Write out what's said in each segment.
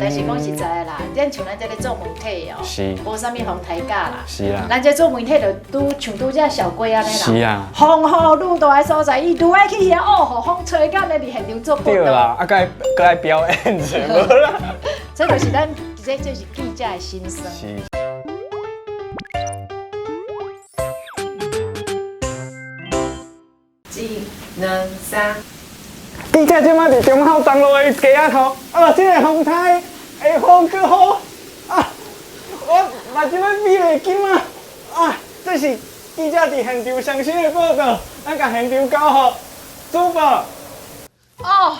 但是講實在的啦，咱像咱這咧做媒體哦，無啥物風颱假啦。咱這做媒體就拄像拄才小龜按呢啦。風雨愈大的所在，伊愈愛去遐哦，予風吹甲咧佇現場做報導。對啦，啊，閣愛閣愛表演者無啦。這就是咱這是記者的心酸。一、兩、三。記者這馬佇忠孝東路的街仔頭，啊，這个風颱會雨閣雨，啊，我目睭欲閉袂緊啊！啊，這是記者佇現場上新的報導，咱共現場交予主播。哦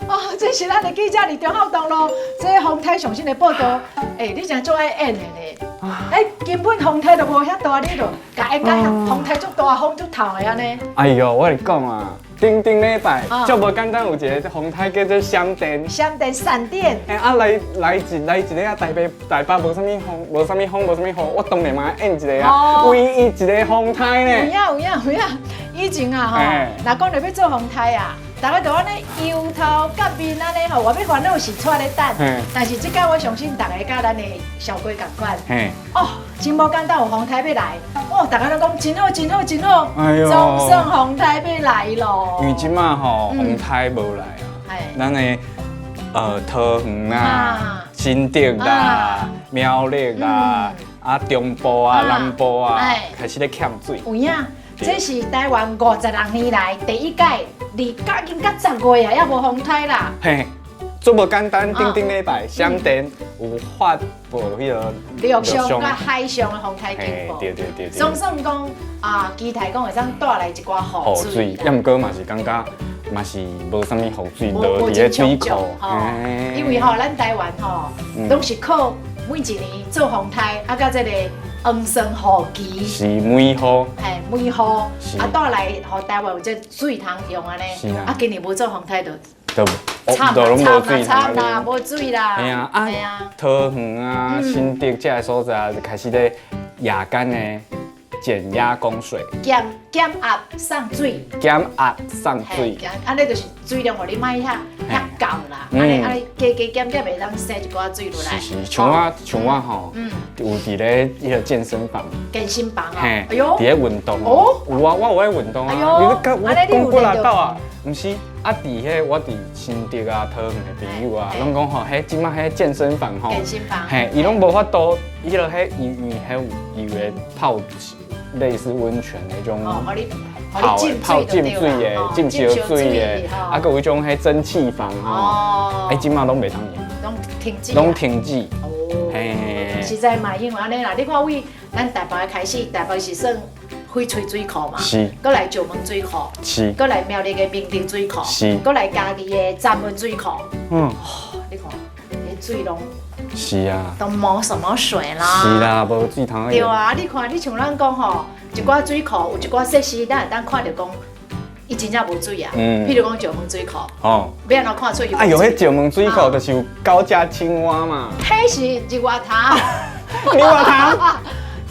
哦，這是咱的記者佇忠孝東路，這風颱上新的報導。欸，你真足愛演的呢。欸，根本風颱都無遐大，你就共演甲風颱足大，風足透的按呢。哎喲，我共你講啊，頂頂禮拜足無簡單，有一个風颱叫做閃電。閃電閃電。欸啊來來一來一个啊，台北台北無啥物風，無啥物風，無啥物雨，我當然嘛演一个啊，唯一一个風颱呢。有影有影有影，以前啊吼，若講著欲做風颱啊，逐个就按呢搖頭甲面按呢吼，我欲煩惱是掣咧等。但是這擺我相信逐个佮咱的小龜仝款。哦，真無簡單，有風颱欲來，哦，逐个攏講真好真好真好，總算風颱欲來咯。因為這馬吼風颱無來啊，咱的桃園啊、新竹啦、苗栗啦、啊中部啊、南部啊，開始咧欠水。有影，這是台灣56年來第一屆，離甲已經到10月啊，猶無風颱啦。嘿，足無簡單，頂頂禮拜閃電有發布彼个陸上佮海上的風颱警報。對對對對。總算講啊，期待講會當帶來一寡雨水。雨水，抑毋過嘛是感覺嘛是無啥物雨水落佇个水庫。因為吼，咱台灣吼，攏是靠每一年做風颱，啊，佮這个黃酸雨季。是梅雨。嘿，梅雨，啊，帶來予台灣有這水通用按呢。啊，今年無做風颱就。都慘都攏無水慘啦，無水啦。嘿啊，啊，桃園啊、新竹這个所在就開始咧夜間的減壓供水。減減壓送水。減壓送水。按呢就是水量予你莫遐遐夠啦，按呢按呢加加減減會當生一寡水落來。是是，像我像我吼，有佇咧彼个健身房。健身房哦。嘿，佇咧運動。哦。有啊，我有咧運動啊。你講我講幾若道啊？毋是，啊，佇彼我佇新竹啊、桃園的朋友啊，攏講吼，彼這馬彼健身房吼，嘿，伊攏無法度，伊落彼伊伊彼有伊有咧泡類似溫泉那種泡泡浸水的、浸燒水的，啊，閣有彼種彼蒸汽房吼，欸，這馬攏袂通用，攏停止，攏停止。哦，實在嘛，因為按呢啦，你看為咱台北開始，台北是算翡翠水庫嘛，閣來石門水庫，閣來苗栗的明德水庫，閣來嘉義的閘門水庫。你看，彼水攏都無什麼水啦。是啦，無水通。對啊，你看，你像咱講吼，一寡水庫有一寡設施，咱會當看著講，伊真正無水啊。譬如講石門水庫，欲按怎看出伊？哎喲，彼石門水庫就是有九隻青蛙嘛。彼是日月潭。日月潭。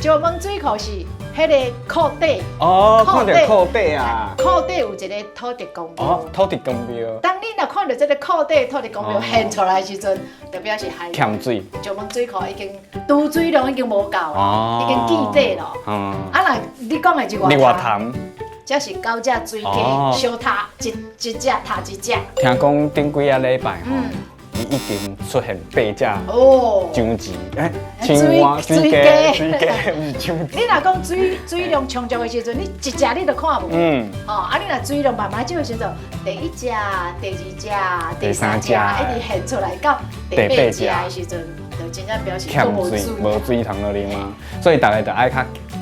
石門水庫是。彼个庫底哦，看著庫底啊，庫底有一个土地公廟。哦，土地公廟。當你若看著這个庫底土地公廟現出來的時陣，就表示海欠水。石門水庫已經貯水量已經無夠，已經見底咯。啊，若你講的日月潭，這是九隻水雞相踏一一隻踏一隻。聽講頂幾仔禮拜吼。伊已經出現八隻章魚，欸，青蛙、水雞、水雞，毋是章魚。你若講水量充足的時陣，你一隻你就看無。哦，啊，你若水量慢慢少的時陣，第一隻、第二隻、第三隻，一直現出來到第八隻的時陣，就真正表示欠水，無水通落啉啊。所以逐个就愛較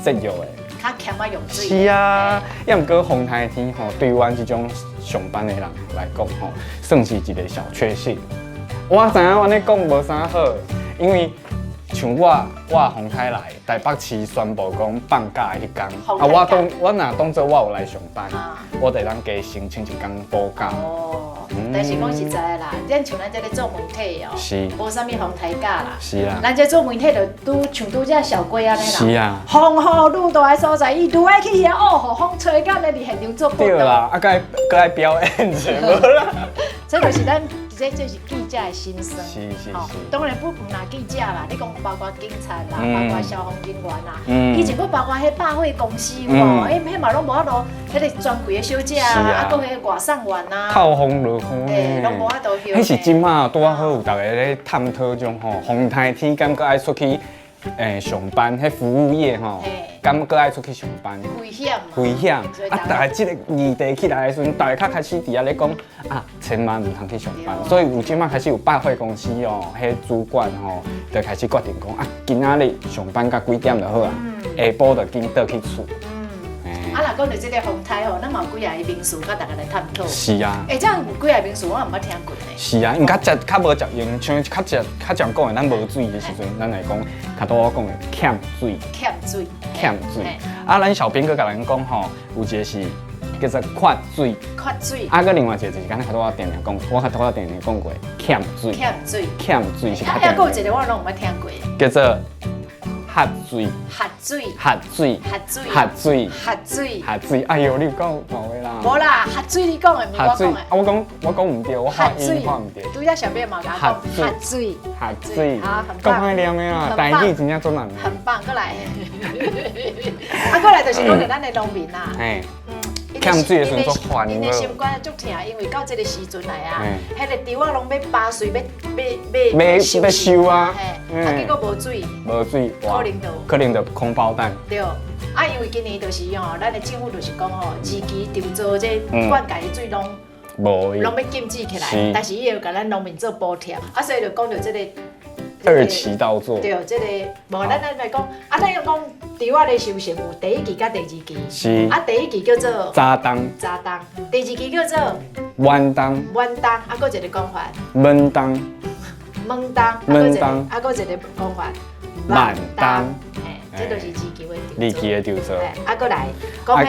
節約的，較儉仔用水。是啊，抑毋過風颱天吼，對阮這種上班的人來講吼，算是一个小確幸。我知影按呢講無啥好，因為像我，我風颱來台北市宣布講放假的彼工，啊，我當我若當做我有來上班，我就會當加申請一工補假。哦，但是講實在的啦，咱像咱這咧做媒體哦，無啥物風颱假啦。咱這做媒體就拄像拄才小龜按呢啦。風雨愈大的所在，伊愈愛去遐哦，予風吹甲咧佇現場做報導。對啦，啊，閣愛閣愛表演者無啦。這就是咱。這是記者的心聲。當然不毋但記者啦，你講包括警察啦，包括消防人員啦，以前閣包括彼百貨公司有無？彼嘛攏無法度，彼个專櫃的小姐啊，啊，閣彼個外送員啊，透風落雨。對，攏無法度休。彼是這馬拄仔好有逐家咧探討中吼，風颱天敢閣愛出去上班，彼服務業吼，敢閣愛出去上班？危險。危險。啊！逐家這個議題起來的時陣，逐家較開始佇遐咧講啊，千萬毋通去上班。所以有這馬開始有百貨公司哦，彼主管吼，就開始決定講啊，今仔日上班到幾點就好啊，下晡就緊轉去厝。啊，若講著這个風颱吼，咱嘛有幾仔个名詞，佮大家來探討。是啊。欸，這樣有幾仔个名詞，我毋捌聽過呢。是啊，因較食較無食用，像較食較常講的，咱無水的時陣，咱來講較多講的欠水。欠水。欠水。啊，咱小編閣共咱講吼，有一個是叫做缺水。缺水。啊，閣另外一個就是敢若較拄仔定定講，我較拄仔定定講過欠水。欠水。欠水是較。啊，還閣有一個我攏毋捌聽過。叫做喝水，喝水，喝水，喝水，喝水，喝水，喝水。哎呦，你有講錯的啦！無啦，喝水你講的，毋是我講的。啊，我講毋對，我發音發毋對。拄才小編嘛共我講喝水，喝水，好，很棒。講歹念的啦，台語真正足難。很棒，閣來。啊，閣來就是講著咱的農民啊。欠水的時陣足煩。𪜶的心肝足疼，因為到這個時陣來啊，彼个稻仔攏欲拔穗，欲欲欲收啊，啊結果無水，無水，可能就可能就空包彈。對，啊，因為今年就是吼，咱的政府就是講吼，二期稻作這灌溉的水攏無，攏欲禁止起來，但是伊會共咱農民做補貼，啊，所以就講著這個。二期稻作。對，這个無咱來講，啊，咱要講稻仔的收成有第一期佮第二期。是。啊，第一期叫做早冬。早冬。第二期叫做晚冬。晚冬，啊，閣一个講法。晚冬。晚冬。晚冬。啊，閣一个講法。晚冬。嘿，這就是二期的二期的稻作。啊，閣來講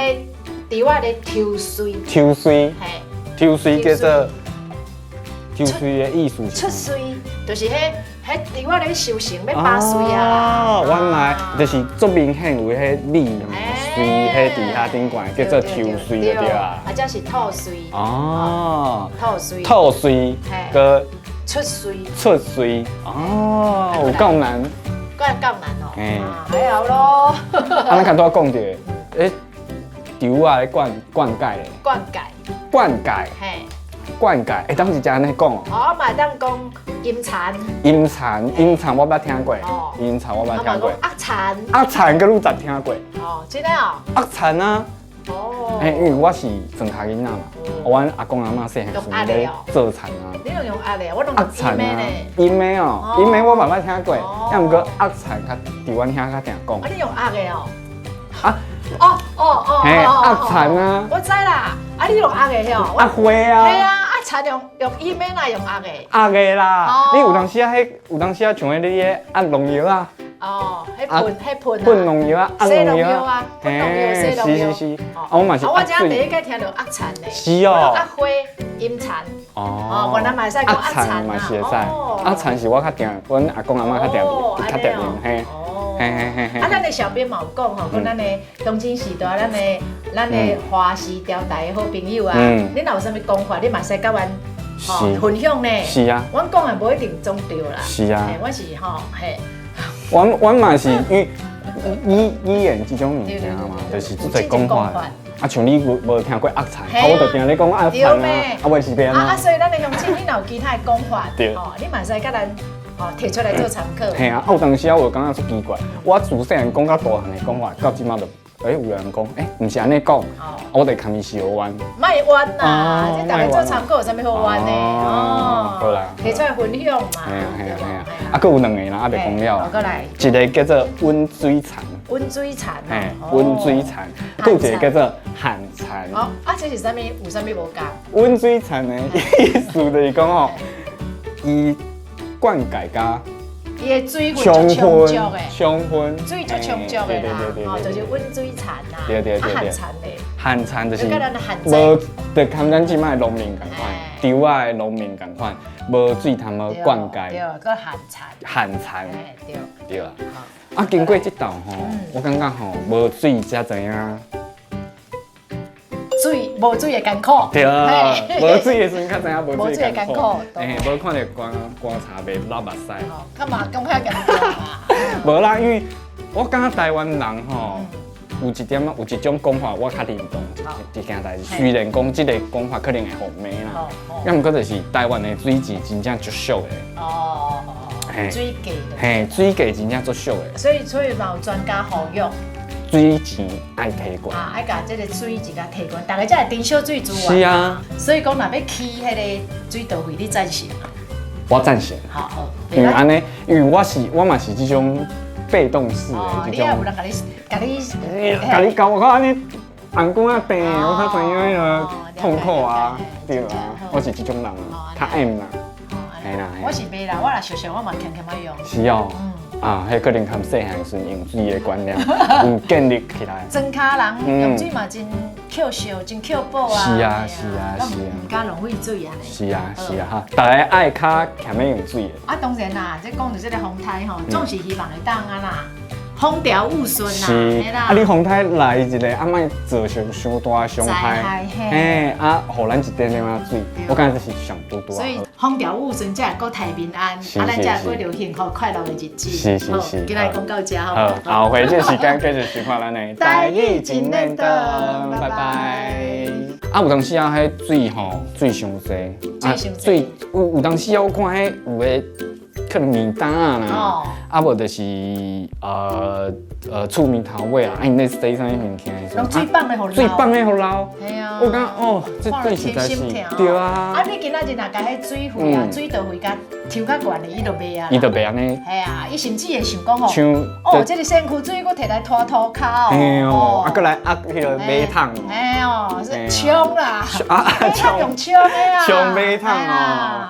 彼稻仔咧抽穗。抽穗。嘿。抽穗叫做。抽穗的意思是。出穗，就是彼。彼稻仔咧收成，欲拔穗啊！哦，原來就是足明顯有彼米穗，彼佇遐頂懸，叫做抽穗就對啊。啊，這是吐穗。哦，吐穗。吐穗，閣出穗。出穗，哦，有夠難。夠難哦。還好咯。啊，咱較拄仔講著，欸，稻仔咧灌溉咧。灌溉。灌溉。嘿。灌溉，會當是按呢講哦。哦，嘛會當講陰田。陰田，陰田我捌聽過。陰田我捌聽過。鴨田。鴨田閣愈雜聽過。哦，真的哦。鴨田啊。哦。欸，因為我是莊跤囡仔嘛，阮阿公阿嬤細漢時咧做田啊。你攏用鴨的，我攏用陰的呢。陰的哦，陰的我嘛捌聽過，啊，毋過鴨田較佇阮遐較定講。啊，你用鴨的哦。啊。哦哦哦。嘿，鴨田啊。我知啦，啊，你用鴨的吼。鴨花啊。嘿啊。田用陰的啦，用壓的。壓的啦，你有當時啊，彼有當時啊，像彼你彼壓農藥啊。哦，彼噴彼噴。噴農藥啊，壓農藥啊，噴農藥，洗農藥。是是是。啊，我嘛是。我這第一擺聽著壓田的。是哦。壓花、陰田。哦。原來嘛會使講壓田嘛是會使。壓田是我較定，阮阿公阿嬤較定，較定用嘿。嘿嘿嘿嘿。啊，咱的小編嘛有講吼，講咱的當今時代，咱的華視調台的好朋友啊，你若有啥物講法，你嘛會使佮阮吼分享呢。是啊。阮講的無一定總對啦。是啊。阮是吼嘿。阮嘛是因為語言這種物件嘛，就是足濟講法。啊，像你無聽過鴨田，啊，我就聽你講鴨田啊，啊，袂是變啊。啊，所以咱的鄉親，你若有其他的講法，吼，你嘛會使佮咱吼提出來做參考。嘿啊，啊有當時啊，我就感覺足奇怪，我自細漢講到大漢的講法，到這馬就，欸，有人講，欸，毋是按呢講，我就共伊相冤。莫冤啦，這大家做參考有啥物好冤的？哦，好啦，提出來分享嘛。嘿啊嘿啊嘿啊，啊，閣有兩個啦，猶未講了。閣來。一個叫做溫水田。溫水田。嘿，溫水田。閣有一個叫做旱田。哦，啊，這是啥物？有啥物無仝？溫水田的意思就是講吼，伊灌溉佮。伊的水分足充足的，充分，水足充足的啦，吼，就是溫水田啦。對對對對。旱田咧。旱田就是無，就含咱這擺農民仝款，稻仔的農民仝款，無水通無灌溉。對，閣旱田。旱田。對。對啊。啊，經過這道吼，我感覺吼，無水才知影。水水無水的艱苦。對，無水的時陣較知影無水的艱苦，嘿，無看著觀觀察袂流目屎。哦，幹嘛講遐嚴重啊？無啦，因為我感覺台灣人吼，有一點仔，有一種講法，我較認同一件代誌。雖然講這個講法可能會予罵啦，啊，毋過就是台灣的水錢真正足俗的。水價。嘿，水價真正足俗的。所以嘛有專家呼籲。水錢愛提懸。啊，愛共這个水錢共提懸，逐家才會珍惜水資源。是啊。所以講，若欲起彼个水道費，你贊成嗎？我贊成。好，因為按呢，因為我是我嘛是這種被動式的這種。你也有人共你，共你，共你教我按呢，紅光啊病，我較知影彼个痛苦啊，對啊，我是這種人啊，較厭啦。嘿啦，我是袂啦，我若熟熟，我嘛俭俭仔用。是哦。啊，彼可能較細漢時用水的觀念有建立起來。莊跤人用水嘛真抾惜，真抾寶啊。是啊，是啊，是啊。毋敢浪費水按呢。是啊，是啊，哈，逐家愛較儉咧用水的。啊，當然啦，這講著這个風颱吼，總是希望會當啊啦，風調雨順啦。是。啊，你風颱來一个，啊，莫造成傷大傷害。嘿，啊，予咱一點點仔水，我感覺這是上拄拄所以風調雨順才會國泰民安，啊，咱才會過著幸福快樂的日子。是是是。今仔講到這好。好，後回這時間繼續收看咱的台語真練堂，拜拜。啊，有當時啊，彼水吼水傷濟，啊水有當時啊，我看彼有的可能麵擔仔啦，啊無就是厝面頭尾啊，𪜶咧洗啥物物件的時陣，水放咧予水放咧予流，嘿啊，我感覺哦，這水實在是對啊。啊，你今仔日若共彼水費啊、水道費共抽較懸的，伊就袂啊。伊就袂按呢。嘿啊，伊甚至會想講吼，哦，這个身軀水閣提來拖塗跤哦。嘿哦，啊，閣來壓彼个馬桶。嘿哦，是沖啦，啊，用沖的啊。沖馬桶哦。